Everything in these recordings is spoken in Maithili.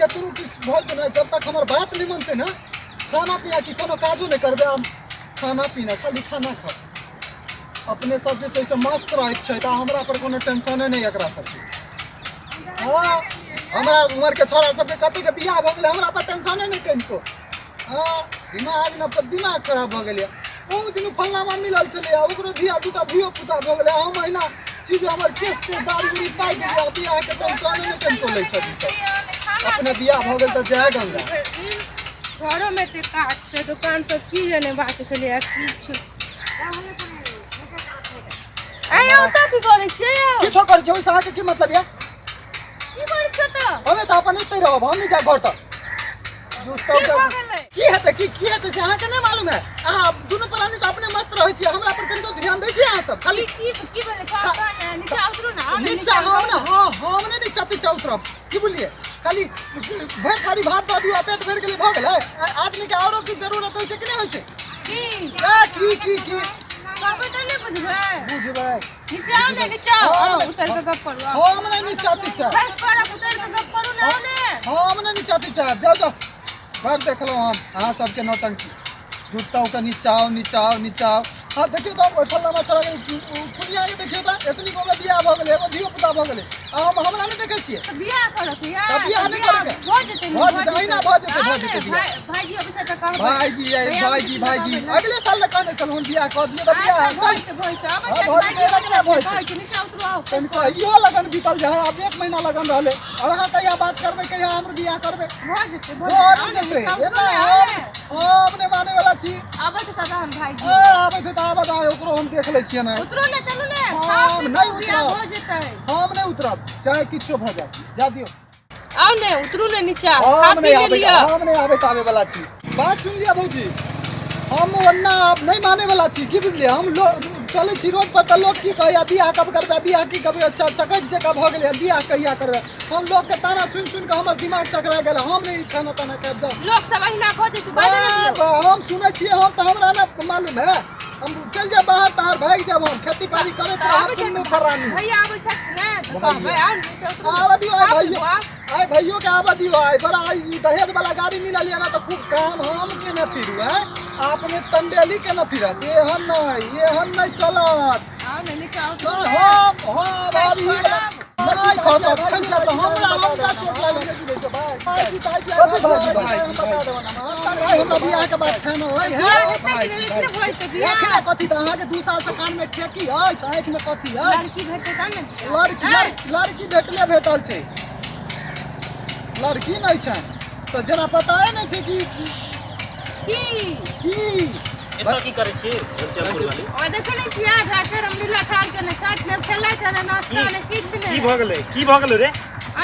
केतनो किछु भऽ जेतै ने, जब तक हमर बात नहि मनतै ने, खाना पीना की कोनो काजो नहि करबै हम। खाना पीना खाली खाना खाउ। अपने सब जे छै से मस्त रहैत छै, तऽ हमरा पर कोनो टेंशने नहि एकरा सबके। हँ, हमरा उमरके छोड़ा सबके कतेके बियाह भऽ गेलै, हमरा पर टेंशने नहि कनिको। हँ, दिमाग ने दिमाग खराब भऽ गेलै। ओ दिन फल्लामा मिलल छलै, ओकरो धिया दूटा धियो पुता भऽ गेलै। हम अहिना छी जे हमर केस तेस दाढ़ी उड़ी पाकि गेलै, बियाहके टेंशने नहि कनिको लै छथि ई सब। अपने बियाह भऽ गेल तऽ जय गंगा। घरोमे एते काज छै, दोकान सब चीज अनेबाक छलैए किछु। आइ ओतऽ की करै छियै यौ? किछो करै छियै, ओहिसँ अहाँके की मतलब यऽ? की करै छियै ओतऽ? हमे तऽ अपन एतै रहब, हम नहि जायब घर तक। की भऽ गेलै? की हेतै, की की हेतै से अहाँके नहि मालूम है। अहाँ दुनू प्राणी तऽ अपने मस्त रहै छियै, हमरा पर कनिको ध्यान दै छियै अहाँ सब? खाली की की की भेलै? कहऽ तऽ ने, नीचा उतरू ने, आउ ने। नीचा हम ने, हँ, हम ने नीचा तीचा उतरब, की बुझलियै? खाली भरि थारी भात दऽ दियौ आ पेट भरि गेलै, भऽ गेलै। आदमीके आरो की जरूरत होइ छै कि नहि होइ छै? की की की की कहबै तऽ नहि बुझबै? बुझबै। नीचा आउ ने, नीचा आउ, आउ उतर के गप करू, आउ। हम नहि नीचा तीचा। बस करब, उतर के गप करू ने, आउ ने। हम नहि नीचा तीचा, जाउ जाउ। बड़ देखलहुँ हम अहाँ सबके नौटंकी। झुट्टा के नीचा आओ, नीचा आओ, नीचा आओ। हाँ, देखियौ तऽ ओहि फल्लाना छोड़ा के पुनिया के देखियौ तऽ एतनी गो में बियाह भऽ गेलै, एगो धियो पुता भऽ गेलै, आ हम हमरा नहि देखै छियै। तऽ बियाह करऽ के यार? तऽ बियाह नहि तऽ करऽ के। भऽ जेतै ने, भऽ जेतै, अहिना भऽ जेतै, भऽ आउ ने, जेतै बियाह। भाईजी अबै छै तऽ कहबै। भाईजी आइ, भैया भाईजी, अबै छै तऽ भाईजी कहबै ने। अगले साल ने कहने छलहुँ हम, बियाह कऽ दियौ तऽ बियाह। अच्छा, चल भऽ जेतै, भऽ जेतै। अबै हाँ, छै, भऽ जेतै, भाईजी अबै केना छै, भऽ जेतै? कहै छै, नीचा उतरू, आउ। तनिको इहो लगन बीतल जे है, आब एक महीना लगन रहलै। आब अहाँ कहिया बात करबै, कहिया हमर बियाह करबै? भऽ जेतै, भऽ भऽ जेतै। आउ ने, जेतै। नीचा उतरू एना ने, आउ हम ने। हम नहि मानै वाला छी। आबै छै तऽ तहन भाईजी। ए, आबै छै तऽ आबऽ दे, ओकरो हम देख लै छियै ने। उतरू ने, चलू ने। हम खाउ पीबू, नहि बियाह उतरब। भऽ जेतै। हम नहि उतरब, चाहे किछो भऽ जाए, जा दियौ। आउ ने, उतरू ने नीचा, खा हम पी नहि आबै, लिअ। हम नहि आबै ताबै वाला छी। बात सुन लिअ भौजी, हम ओना आब नहि मानै वाला छी, की बुझलियै? हम लोग चलै छी रोड पर तऽ लोग की कहैया, बियाह कब करबै, बियाह की करबै, चकैट जकाँ भऽ गेलै, बियाह कहिया करबै? हम लोगके ताना सुनि सुनि कऽ हमर दिमाग चकरा गेल। हम नहि ई खाना ताना खायब, जाउ। लोक सब अहिना बजै छै, बाजै नहि दियौ। हम सुनै छियै, हम तऽ हमरा ने मालूम है, हम चलि जायब बाहर ताहर, भागि जायब। हम खेती बाड़ी करैत रहब दुनू प्राणी। भैया आबै छथि ने तऽ कहबै, आउ ने, नीचा उतरू। आबऽ दियौ आइ आउ भैयो, बौआ। आइ भैयो के आबऽ दियौ। आइ बड़ा आइ दहेज वाला गाड़ी मिलल यऽ ने, तऽ खूब काम हम केने फिरू। आइ अपने टंडेली केने फिरत। एहन नहि, एहन नहि चलत। आउ ने, नीचा उतरू नहि, ने। हम आब ई वला नहि खसब, खसि जायब तऽ हमरा हमरा चोट लागि जेतै। भाईजी, भाईजी, भाईजी, भाईजी, हम बता देब ना। भाई, हमरा बियाह के बात खाना है। बियाह हेतै कि नहि? एखने भऽ जेतै बियाह। एखने कथी? तऽ अहाँके 2 साल से कान में ठेकी अछि, आँखि में कथी अछि? लड़की भेटतै तब ने बियाह। लड़की लड़की भेटले भेटल छै, लड़की नहि छै तऽ जेना पताए नहि छै कि की की। एतऽ की करै छी घनश्यामपुर वाली? ओ देखै नहि छियै, जाके रामलीला ठाढ़ केने छथि, ने खेलै छै, ने नाश्ता, ने किछु की ने। भऽ गेलै, की भऽ गेलै रे?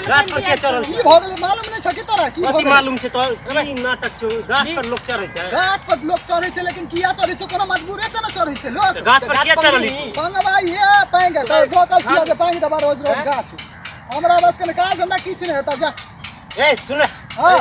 गाछ पर के चढ़ल? की भऽ गेलै मालूम नहि छै की तोरा? की भऽ कथी गेलै मालूम छै तोरा? की नाटक छौ? गाछ पर लोक चढ़ै छै? गाछ पर लोक चढ़ै छै, लेकिन किया चढ़ै छै? कोनो मजबूरे से ने चढ़ै छै लोक। गाछ पर किया चढ़ल? पंगवा ये पैंग तऽ रोकल छियै जे पैंग देबा रोज रोज गाछ। हमरा बस के काज धंधा किछु नहि हेतै, जा। ए सुन। हाँ।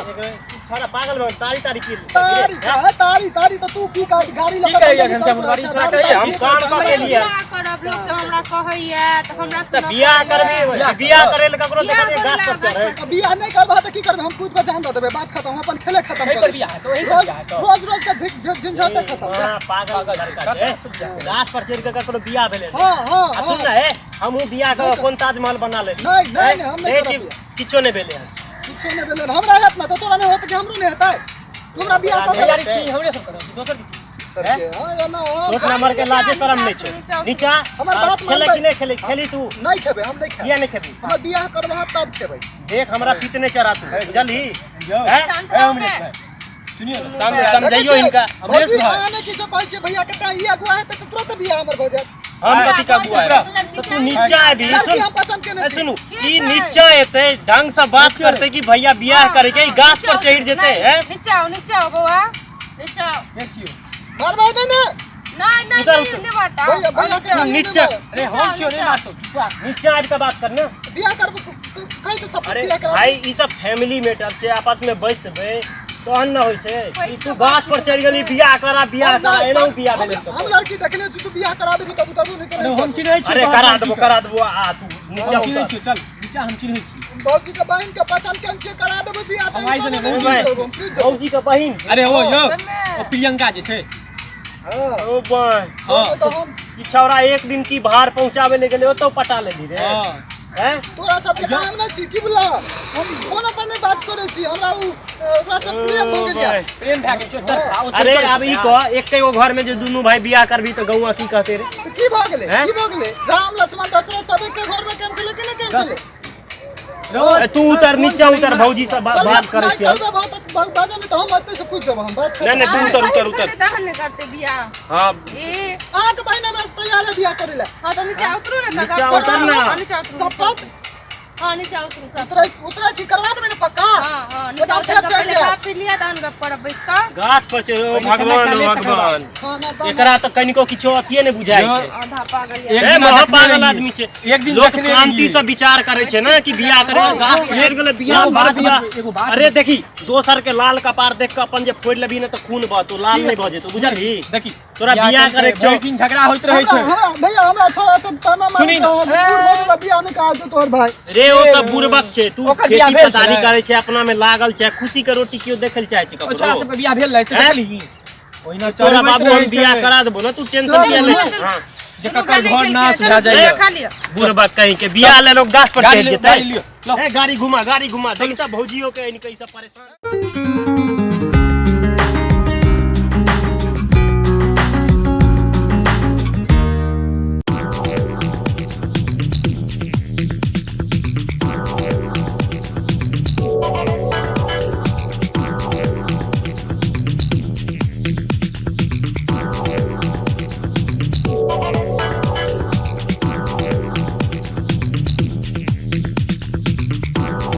छोड़ा पागल भऽ तारी तारी की? तारी हाँ, तारी तारी तऽ तू की काज गाड़ी लऽ की कऽ कहैया बंदगी घनश्याम करैत वाली? रहै छोड़ा छै, कहैया, हम दारू काम तारी कऽ के पीबैत लिए। बियाह करब, लोक सब हमरा कहैया तऽ हमरा तऽ सुनऽ बियाह पड़ैया। करबी? बियाह करे लए ककरो बियाह देखलियै करै गाछ लए पर चढ़ै? तऽ बियाह नहि करबह तऽ की करबै? हम कूद कऽ जान दऽ देबै, बात खतम। हम अपन खेले खतम एहि पर करै बियाह छी। हेतौ, एहि पर रोज बियाह हेतौ। रोज रोज के झंझटे खतम। जा। हाँ, पागल लड़का छै। गाछ पर चढ़ि कऽ ककरो बियाह भेलै? हाँ हाँ। आ सुन हाँ ने हे, हमहूँ बियाह कऽ नहि कोन ताजमहल बना लेली? नहि, नहि, नहि, हम नहि देखै करब छी, बियाह। किछो नहि भेलै हन। किछो नहि भेलै हन। हमरा हेत ने तऽ तोरा नहि होत कि हमरो नहि हेतै? हमरा बियाह कऽ तैयारी छी हमरे सब करब, दोसर की? सर के हाँ या ना हम छोट नंबर के लाजे शरम नहि छै। नीचा हमर आ, बात खेलै मानबै। कि नहि खेलै? खेली तू? नहि खेबै, हम नहि किया खेबै। नहि खेबी? हमर बियाह करबह तब खेबै। देख, हमरा पित नहि चढ़ा तू, बुझलही? यौ हैं? शांत ए रहू अमरेश ने। भाई, सुनियो ने, सामने समझाइयो देखै हिनका छियै, अमरेश भौजी, भाई। अहाँ नहि किछो कहै छियै भैया के, तैं ई अगुआ हेतै तऽ तुरंत बियाह हमर भऽ जायत। हम कथी का अगुआ है? लड़की तऽ तू चाही। नीचा आबी। लड़की सुन हम पसंद केने ए, छी। सुनू, के ई छै? नीचा एतै, ढंग से बात करतै कि भैया बियाह करे के, ई गाछ पर चढ़ि जेतै। नहीं, हैं? नीचा आओ, नीचा आओ बौआ, नीचा आओ। देखियो मारबै नहि ने। नहीं नहीं। उतर, नहीं उतर। नहीं बाटा। भैया, भैया के तू नहीं नीचा मारबै। अरे हम छियो, नहीं मारतो तू। नीचा आबि कऽ बात कर ने। बियाह करब कहि तऽ सब अरे बियाह करा। भाई, ई सब फैमिली मैटर छै, आपस में बैसबै तहन ने होइ छै। ई तू गाछ पर चढ़ि गेली, बियाह करा, बियाह हम करा, नहि- एनाहु बियाह हम भेलै? हम लड़की देखने छी, तू बियाह करा देबी तब उतरबू, नहि तऽ अरे नहि हम उतरबू। चिन्है छी अरे तोहर करा लड़की देबो, के। करा देबो, आ तू नीचा हम चिन्है उतर। छियो, चल नीचा, हम चिन्है छी। भौजी के बहिन के पसंद केन छियै करा देबै बियाह हम आइ से नहि नहि भाई। करब हम प्लीज जाउ। भौजी के बहिन अरे ओ यौ समय। ओ प्रियंका जे छै हँ ओ बहिन हँ तऽ हम ई छौड़ा एक दिन की भार पहुंचावे ले गेलै ओतौ पटा लेली रे हँ हैं तोरा सबके काम नहि छी की बुझला हम फोन पर नहि बात करै छी हमरा उ ओकरा से प्रेम भऽ गेल या प्रेम भए गेल छै तरफा ओ अरे छोड़ि आब ई देलकै। कह एकटे गो घर में जे दुनू भाई बियाह करबी तऽ गौआ की कहते रे तऽ की भऽ गेलै हैं? की भऽ गेलै राम लक्ष्मण दशरथ सब एके घर में केन छलै कि नहि केन छलै रौ, ए, तू उतर नीचा उतर भौजी से बात करै नहि छियै करबै बात बाजऽ नहि तऽ हम एतै से पूछ जेबै हम बात नहि नहि तू उतर उतर उतर तहन ने करते बियाह हाँ ए अहाँके बहिन हमरा से तैयार है बियाह करै लए हाँ तो नीचा उतरू ना नीचा उतर ना। हाँ, नीचा उतरू शपथ हाँ नीचा उतरू सब। उतरै उतरै छी करवा देबै ने पक्का हाँ हाँ नीचा बताउ उतर फेर के चढ़ि पहले जायब खा पी लिया तहन गप करब बैस कऽ गाछ पर चढ़ ओ भगवान ओ भगवान खाना दाना एकरा तऽ कनिको किछो अथिये नहि बुझाइ छै आधा पागल एक या ए दिन महा देखने पागल रहियै। आदमी छै एक दिन लोक देखने शांति रहियै। से विचार करै छै ने कि बियाह करे गाछ पर चढ़ि गेलै बियाह एगो कर बात बियाह एगो बात अरे देखी दोसर के लाल कपार देख के अपन जे फोड़ि लेबही ने तऽ खून बहतो लाल नहि भऽ जेतौ बुझलही देखी तोरा बियाह करे के छौ। भरि दिन झगड़ा होइत रहै हमरा छै हमरा भैया हमरा छोरा सब ताना मारैत सुनी ना। रहत दूर भऽ जेबै बियाह नहि करा देतौ तोहर भाई रे ओ सब बुड़बक छै तू ओकर बियाह खेती भेल पथारी छै। करै छै अपना में लागल छै खुशी के रोटी केओ देखै लए चाहै छै ओ ककरो छोरा सबके बियाह भेल रहै छै हैं? देखलही ओहिना तोरा चढ़बैत बाबू हम रहै बियाह छै करा देबो ने तू टेंशन किया लै छै हाँ जे ककर घर नाश भए जाइए खा लिअ बुड़बक कहीं के बियाह ले लोग गाछ पर गाड़ी चढ़ि लियौ, जेतै गाड़ी लियौ, लो। ए गाड़ी घुमा गाड़ी घुमा देखी तऽ भौजियो के एनी सब परेशान